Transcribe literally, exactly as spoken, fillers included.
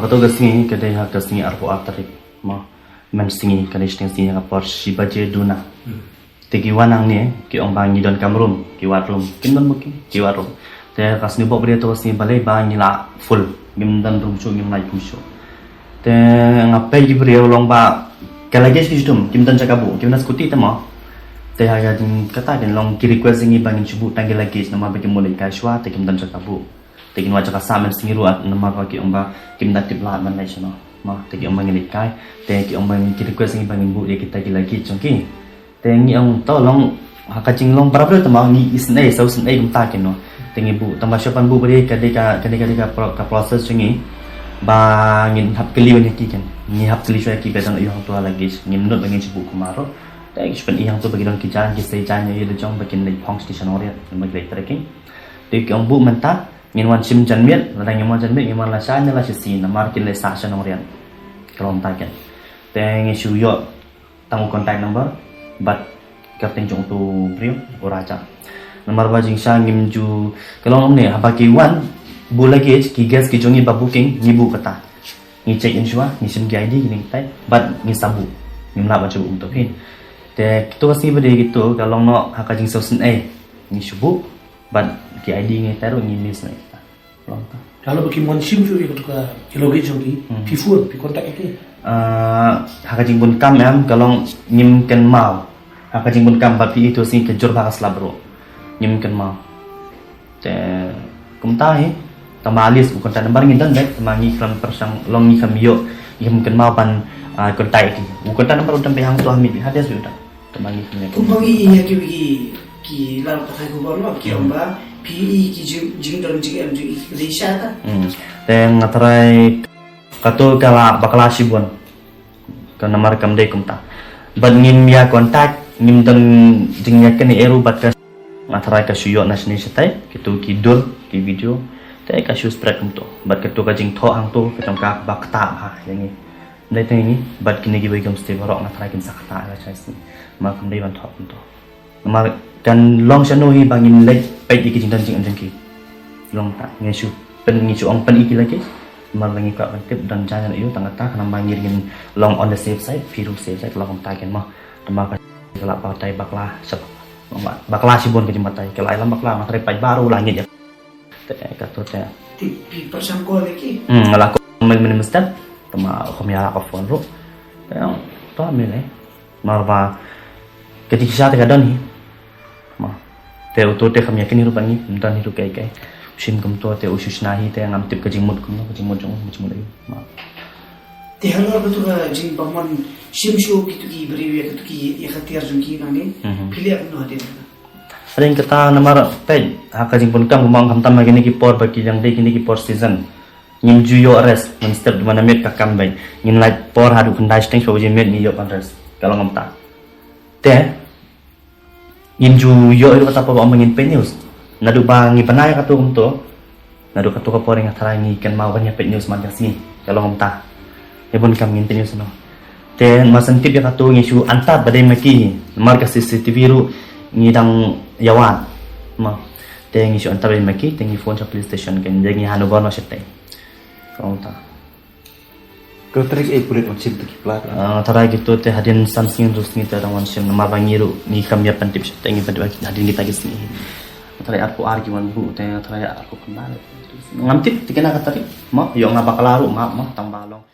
Kato ka sngi ka dei ha ka sngi arphew ar tarik. Mo, mynsngi ka dei shiteng sngi ha ka por shi baje duna. Te ki wan hangne ki ong ba ngi don kam room, ki ward room. Kim don booking, ki ward room. Te ka sngi bok briew to ka sngi balei ba ngi la full. Ngim don room shuh, ngim lah kum shuh. Te nga peit ki briew long ba ka luggage ki shitom, kim don jaka buh, kim don scooty te mo. Te ha ka jing kata kin long ki request ngi ba ngin shu buh tang ki luggage namar ba kim mut leit kai shuwa te kim don jaka buh. Te kin wad jaka sah mynsngi ruh namar ba ki ong ba kim da tip lad ban leit shano. Mo, te ki ong ba ngin leit kai, te ki ong ba ngin, ki request ngi ba ngin buh ïa kita ki luggage jong ki. Te ngi ong to long ha ka jinglong barabor te mo ngi isynei, sa isynei kumta kin no. Te ngi buh, tang ba shuwa ban buh ba dei ka dei ka, ka dei ka dei ka pro-, ka process jong ngi. Ba ngin hap kylli wan ïa ki kin. Ngi hap kylli shuwa ïa ki ba dang ïoh hangto ha luggage. Ngim nud ba ngin shu buh kumar ruh. Te ngi shu pyni hangto ba ki don ki jaiñ, ki sei jaiñ ïa la jong ba kin leit phong station ong riat, ba kin leit trekking. Te ki ong buh mynta, ngin wan shim janmiet, lada ngim wan janmiet, ngin wan lashai ne lashisngi, namar kin leit sah sha Nongriat. Ka long mynta kin. Te ngi shu ïoh tang u contact number bad kyrteng jong uto u briew, u Raja. Namar ba jingshisha ngim ju, ka long kumne, haba ki wan buh luggage, ki guest ki jong ngi ba booking, ngi buh kata. Ngi check in shuwa, ngi shim ki I D, ngi tai, bad ngi sa buh. Ngim lah ban shu buh kumto phin. Te kito ka sngi ba dei kito, ka long noh ha ka jingsaw sngewsih, ngi shu buh, bad ki I D ngi tai ruh ngi miss na kita. Long ta. Ka long ba kim wan shim shuh ïa kato ka, ki luggage jong ki, Hmm. phi phone, phi contact ïa ki. Ah, ha ka jingbun kam em, ka long ngim kynmaw. Ha ka jingbun kam bad phi ïohi to sngi ka jur bha ka slap ruh. Ngim kynmaw. Te kumta hi, tang ba at least u contact number ngi don beit, tang ba ngi khlem pyrshang long ngi khlem ïoh, ngi khlem kynmaw ban, ah, contact ïa ki. U contact number u don beit hangto ha mih, ha desk beit u don. Tang ba ngi khlem ïoh. Kumba ngi ïa ki, ki, ki lad pathai khubor mo, ki ong ba phi ïohi ki jing, jingdon jingem jong ki, ki dei sha ta. Hmm. Te nga tharai kato ka la bakla shibun. Ka namar kam dei kumta. Bad ngim ïa contact, ngim don jingïakynduh ei ruh bad ka, nga tharai ka shu ïoh na shane shatai, kito ki dur, ki video. Te ka shu spread kumto. Bad kato ka jingthoh hangto, ka jong ka ba ktah bha ïa ngi. Ym dei tang ïa ngi, bad kine kiba ïeit kum stay baroh nga tharai kin sa ktah ïa ka jingstad. Ma kam dei ban thoh kumto. Namar kan long shano hi ba ngin leit peit ïa ki jingdon jingem jong ki. Long ta, ngi shu pyn, ngi shu ong pyn ïa ki lagi. Namar lagi ka ban tip don jan ïa u tang kata, khnang ba ngin long on the safe side, phi ruh safe side, long kumta kin mo. Namar ka la batai bakla, sep. Bakla shibun ka jingbatai, ka la ïalam bakla, nga tharai paidbah ruh la ngeit ïa. Te kato te. Te phi pyrshang call ïa ki? Hmm, nga la call mynstep. Tang ba kham ïa la ka phone ruh. Te to mynne. Namar ba ka jingshisha te ka don hi. Mo. Te uto te kham ïakynduh hi ruh bad ngi, ym don hi ruh kaei kaei. U shim kumto te u shu shna hi te ngam tip ka jingmut kumno, ka jingmut jong u, ka jingmut aïu. Mo. Te halor kato ka jingbymman shim shuh kito ki briew ïa kato ki, ïa ka tiar jong ki nangne. Mhm. Phi leh kumno hadien kata? Hadien kata namar peit, ha ka jingbun kam kumba ong khamtam ha kine ki por ba ki dang dei kine ki por season. Ngim ju ïoh rest, mynstep da mynmiet ka kam beit. Ngin lait por haduh khyndai shiteng shiphew baje miet ngi ïoh ban rest. Ka long kumta. Te ngim ju ïoh ruh kata por ba ong ba ngin peit news. Naduh ba ngi bna ïa kato kumto. Naduh kato ka por nga tharai ngi kynmaw ban ïa peit news man ka sngi. Ka long kumta. Ïa bun kam ngin peit news noh. Te ma sngewtip ïa kato ngi shu antad ba dei ma ki. Namar ka C C T V ruh ngi dang ïa wad. Mo. Te ngi shu antad ba dei ma ki, te ngi phone sha police station, kan ïa ngi hand over noh shatei. Ka long kumta. Ka trei ei pulit wan shim to ki pla. Ah, tharai kito te hadien san sngi hynriew sngi te dang wan shim namar ba ngi ruh ngi kam ïa pyntip shatei, ngi pyntip hadien kita ki sngi. Tharai arphew ar ki wan buh te tharai arphew khyndai. Ngam tip te kane ka tarik. Mo, ïoh nga bakla ruh, map mo, tang ba long.